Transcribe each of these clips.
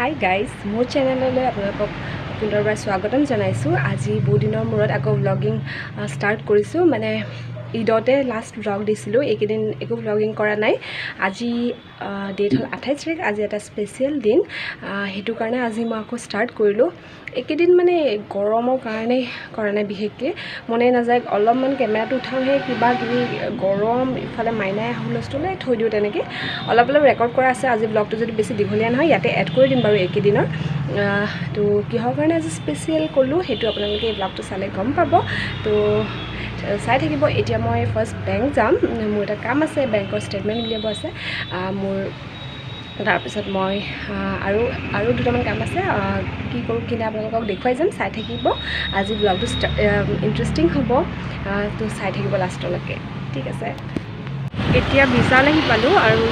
Hi guys, মোৰ চেনেললৈ আপোনালোকক পুনৰবাৰ স্বাগতম জনাইছোঁ। আজি বহুদিনৰ মূৰত আকৌ ভ্লগিং ষ্টাৰ্ট কৰিছোঁ। মানে ঈদতে লাষ্ট ভ্লগ দিছিলোঁ, এইকেইদিন একো ভ্লগিং কৰা নাই। আজি ডেট হ'ল 28 তাৰিখ, আজি এটা স্পেচিয়েল দিন, সেইটো কাৰণে আজি মই আকৌ ষ্টাৰ্ট কৰিলোঁ। এইকেইদিন মানে গৰমৰ কাৰণে কৰা নাই, বিশেষকৈ মনে নাযায়। অলপমান কেমেৰাটো উঠাওঁহে, কিবা কিবি গৰম, ইফালে মাইনাই হুলস্থুলে থৈ দিওঁ। তেনেকৈ অলপ অলপ ৰেকৰ্ড কৰা আছে। আজি ব্লগটো যদি বেছি দীঘলীয়া নহয় ইয়াতে এড কৰি দিম বাৰু এইকেইদিনৰ। তো কিহৰ কাৰণে আজি স্পেচিয়েল ক'লোঁ সেইটো আপোনালোকে এই ব্লগটো চালে গম পাব, তো চাই থাকিব। এতিয়া মই ফাৰ্ষ্ট বেংক যাম, মোৰ এটা কাম আছে, বেংকৰ ষ্টেটমেণ্ট উলিয়াব আছে মোৰ। তাৰপিছত মই আৰু আৰু দুটামান কাম আছে, কি কৰোঁ কি নাই আপোনালোকক দেখুৱাই যাম, চাই থাকিব। আজি ব্লগটো ইণ্টাৰেষ্টিং হ'ব, তো চাই থাকিব লাষ্টলৈকে, ঠিক আছে। এতিয়া বিশাল আহি পালোঁ আৰু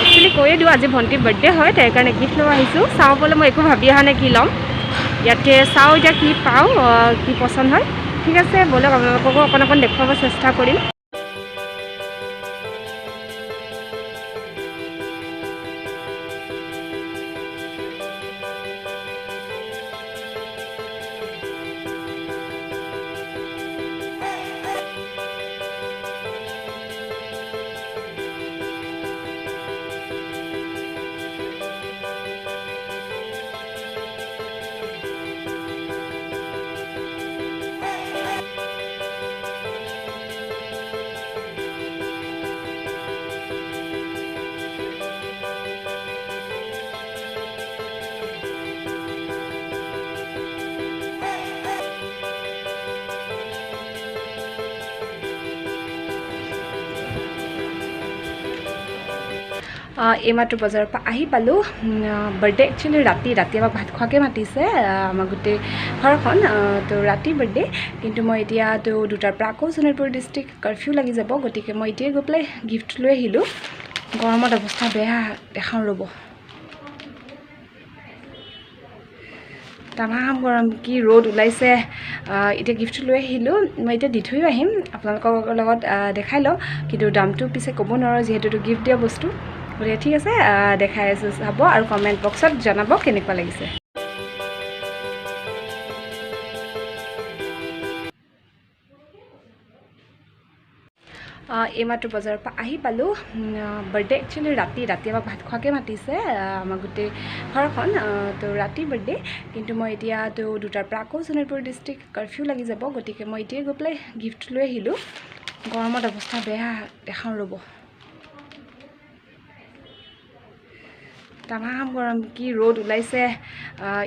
একচুৱেলি কৈয়ে দিওঁ, আজি ভণ্টিৰ বাৰ্থডে হয়, তাইৰ কাৰণে গিফ্ট ল'ব আহিছোঁ। চাওঁ বোলে মই একো ভাবি অহা নাই কি ল'ম, ইয়াতে চাওঁ এতিয়া কি পাওঁ, কি পচন্দ হয়। ঠিক আছে, ব'লক আপোনালোককো অকণ অকণ দেখুৱাব চেষ্টা কৰিম। এইমাত্ৰ বজাৰৰ পৰা আহি পালোঁ। বাৰ্থডে একচুৱেলি ৰাতি ৰাতি আমাক ভাত খোৱাকৈ মাতিছে, আমাৰ গোটেই ঘৰখন, তো ৰাতি বাৰ্থডে। কিন্তু মই এতিয়া তো 2টাৰ পৰা আকৌ শোণিতপুৰ ডিষ্ট্ৰিক্ট কাৰফিউ লাগি যাব, গতিকে মই এতিয়াই গৈ পেলাই গিফ্ট লৈ আহিলোঁ। গৰমত অৱস্থা বেয়া, দেখাওঁ ৰ'ব, তামাম গৰম, কি ৰ'দ ওলাইছে। এতিয়া গিফ্ট লৈ আহিলোঁ, মই এতিয়া দি থৈও আহিম, আপোনালোকৰ লগত দেখাই লওঁ। কিন্তু দামটো পিছে ক'ব নোৱাৰোঁ, যিহেতু এইটো গিফ্ট দিয়া বস্তু। গতিকে ঠিক আছে, দেখাই আছোঁ, চাব আৰু কমেণ্ট বক্সত জনাব কেনেকুৱা লাগিছে। এইমাত্ৰ বজাৰৰ পৰা আহি পালোঁ। বাৰ্থডে একচুৱেলি ৰাতি ৰাতি আমাক ভাত খোৱাকৈ মাতিছে, আমাৰ গোটেই ঘৰখন, তো ৰাতি বাৰ্থডে। কিন্তু মই এতিয়া তো 2টাৰ পৰা আকৌ শোণিতপুৰ ডিষ্ট্ৰিক্ট কাৰফিউ লাগি যাব, গতিকে মই এতিয়াই গৈ পেলাই গিফ্ট লৈ আহিলোঁ। গৰমত অৱস্থা বেয়া, দেখাওঁ ৰ'ব, তামাম গৰম, কি ৰ'দ ওলাইছে।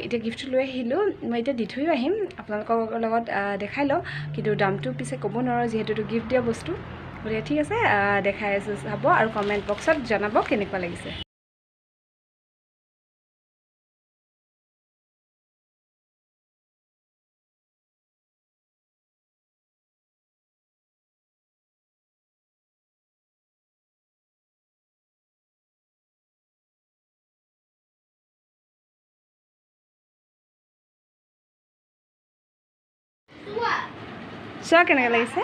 এতিয়া গিফ্ট লৈ আহিলোঁ, মই এতিয়া দি থৈও আহিম, আপোনালোকৰ লগত দেখাই লওঁ। কিন্তু দামটো পিছে ক'ব নোৱাৰোঁ, যিহেতু এইটো গিফ্ট দিয়া বস্তু। গতিকে ঠিক আছে, দেখাই আছোঁ, চাব আৰু কমেণ্ট বক্সত জনাব কেনেকুৱা লাগিছে। চোৱা কেনেকুৱা লাগিছে,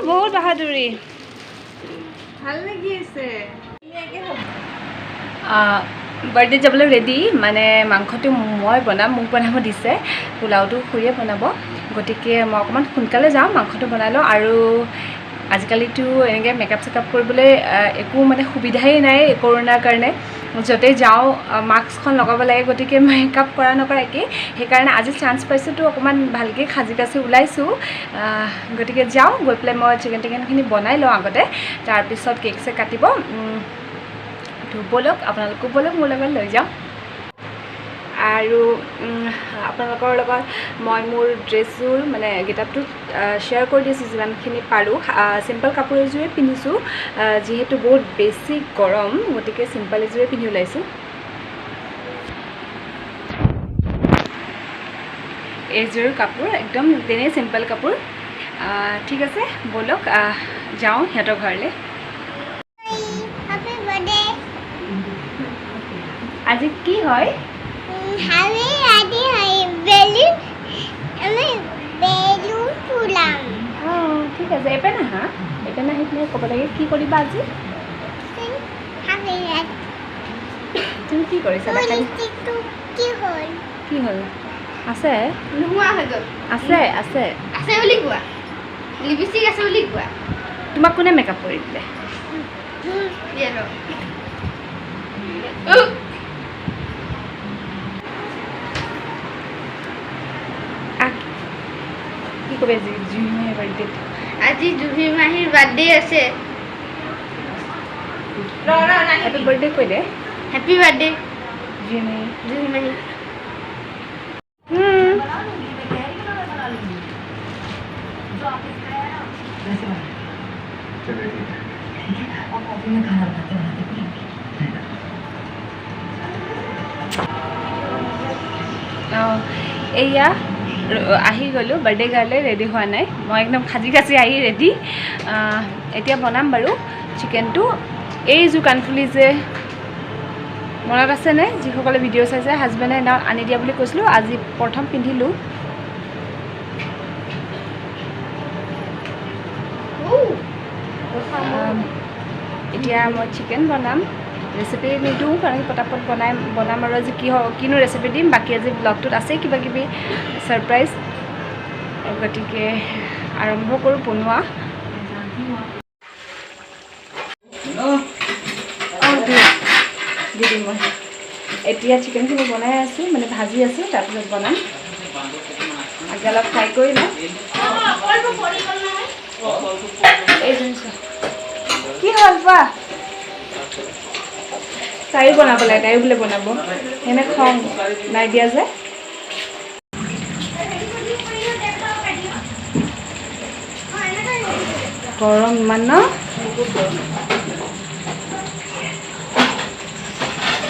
বহুত বাহাদুৰি, ভাল লাগি আছে। বাৰ্থডে যাবলৈ ৰেডি। মানে মাংসটো মই বনাম, মোক বনাব দিছে, পোলাওটো খুৰীয়ে বনাব, গতিকে মই অকণমান সোনকালে যাওঁ, মাংসটো বনাই লওঁ। আৰু আজিকালিতো এনেকৈ মেকআপ চেকআপ কৰিবলৈ একো মানে সুবিধাই নাই কৰোণাৰ কাৰণে, য'তেই যাওঁ মাস্কখন লগাব লাগে, গতিকে মেকআপ কৰা নকৰা একেই। সেইকাৰণে আজি চান্স পাইছোঁতো অকণমান ভালকৈ সাজি কাচি ওলাইছোঁ। গতিকে যাওঁ, গৈ পেলাই মই চিকেন টিকেনখিনি বনাই লওঁ আগতে, তাৰপিছত কেক চেক কাটিব। তো ব'লক, আপোনালোকো ব'লক, মোৰ লগত লৈ যাওঁ। আৰু আপোনালোকৰ লগত মই মোৰ ড্ৰেছযোৰ মানে গেটআপটো শ্বেয়াৰ কৰি দিছোঁ যিমানখিনি পাৰোঁ। চিম্পল কাপোৰ এযোৰে পিন্ধিছোঁ, যিহেতু বহুত বেছি গৰম, গতিকে চিম্পল এযোৰে পিন্ধি ওলাইছোঁ। এইযোৰ কাপোৰ একদম তেনেই চিম্পল কাপোৰ। ঠিক আছে, ব'লক যাওঁ সিহঁতৰ ঘৰলৈ। আজি কি হয়? ঠিক আছে, এপেন আহা, এপেন আহি পেলাই ক'ব লাগে কি কৰিবা আজি। কি কৰিছা? কি হ'ল? কি হ'ল? আছে নোহোৱা হৈ গ'ল। আছে আছে আছে বুলি কোৱা, লিপষ্টিক আছে বুলি কোৱা। তোমাক কোনে মেকআপ কৰি দিলে? কি কবে জুহি মাহীৰ বাৰ্থডে? আজি জুহি মাহীৰ বাৰ্থডে আছে। হেপী বাৰ্থডে কৈ দে। হেপী বাৰ্থডে জুহি মাহী। জুহি মাহী। এইয়া আহি গ'লোঁ, বাৰ্থডে গাৰ্লে ৰেডি হোৱা নাই, মই একদম সাজি কাচি আহি ৰেডি। এতিয়া বনাম বাৰু চিকেনটো। এইযোৰ কাণফুলি যে মনত আছেনে যিসকলে ভিডিঅ' চাইছে, হাজবেণ্ডে সেইদিনাখন আনি দিয়া বুলি কৈছিলোঁ, আজি প্ৰথম পিন্ধিলোঁ। এতিয়া মই চিকেন বনাম, ৰেচিপি নিদিওঁ কাৰণ পটাপট বনাম আৰু আজি কি কিনো ৰেচিপি দিম, বাকী আজি ব্লগটোত আছেই কিবা কিবি ছাৰপ্ৰাইজ, গতিকে আৰম্ভ কৰোঁ বনোৱা। দি দিম মই এতিয়া চিকেনখিনি বনাই আছোঁ, মানে ভাজি আছোঁ, তাৰপিছত বনাম। আগে অলপ ফ্ৰাই কৰি লওঁ। এই কি হ'ল কোৱা? তাইও বনাব লাগে, তাইও বোলে বনাব, সেইকাৰণে খং নাই দিয়া যে। গৰম ইমান ন,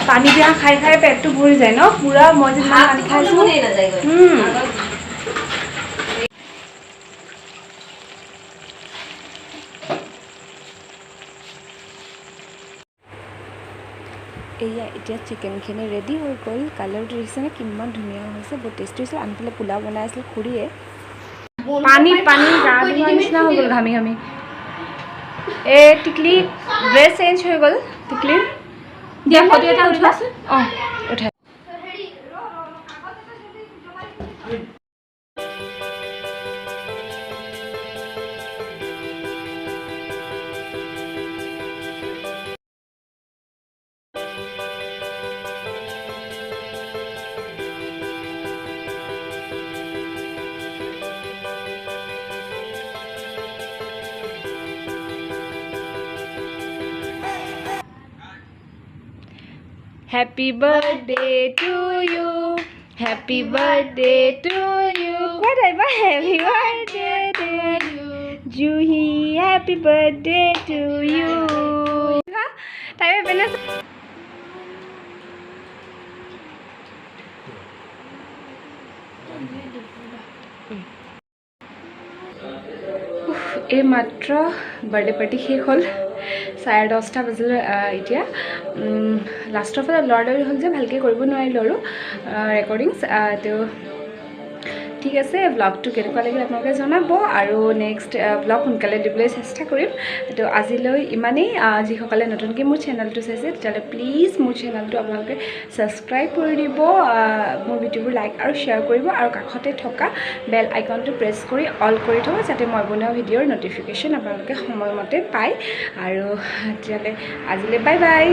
পানী দিয়া খাই খাই পেটটো ভৰি যায় ন পুৰা। মই যে ইমান পানী খাইছোঁ। এয়া এতিয়া চিকেনখিনি ৰেডি হৈ গ'ল। কালাৰটো দেখিছেনে কিমান ধুনীয়া হৈছে, বহুত টেষ্টি হৈছে। আনফালে পোলাও বনাই আছিল খুৰীয়ে। পানী পানী গা ধোৱাৰ নিচিনা হৈ গ'ল ঘামি ঘামি। এই টিকলি ড্ৰেছ চেঞ্জ হৈ গ'ল টিকলিৰ। দিয়া ফটো এটা উঠোৱাচোন। অঁ উঠাই। Happy birthday to you, happy birthday to you. What a happy birthday to you, Juhi. Happy birthday to you. তাই পেনে এই মাত্ৰ বাৰ্থডে পাৰ্টি শেষ হ'ল। 10:30 বাজিলে এতিয়া। লাষ্টৰ ফালে লৰালৰি হ'ল যে ভালকৈ কৰিব নোৱাৰিলোঁ আৰু ৰেকৰ্ডিংছ। তো ঠিক আছে, ব্লগটো কেনেকুৱা লাগিল আপোনালোকে জনাব আৰু নেক্সট ব্লগ সোনকালে দিবলৈ চেষ্টা কৰিম। তো আজিলৈ ইমানেই। যিসকলে নতুনকৈ মোৰ চেনেলটো চাইছে তেতিয়াহ'লে প্লিজ মোৰ চেনেলটো আপোনালোকে ছাবস্ক্ৰাইব কৰি দিব, মোৰ ভিডিঅ'বোৰ লাইক আৰু শ্বেয়াৰ কৰিব আৰু কাষতে থকা বেল আইকনটো প্ৰেছ কৰি অল কৰি থ'ব, যাতে মই বনোৱা ভিডিঅ'ৰ ন'টিফিকেশ্যন আপোনালোকে সময়মতে পায়। আৰু তেতিয়াহ'লে আজিলৈ বাই বাই।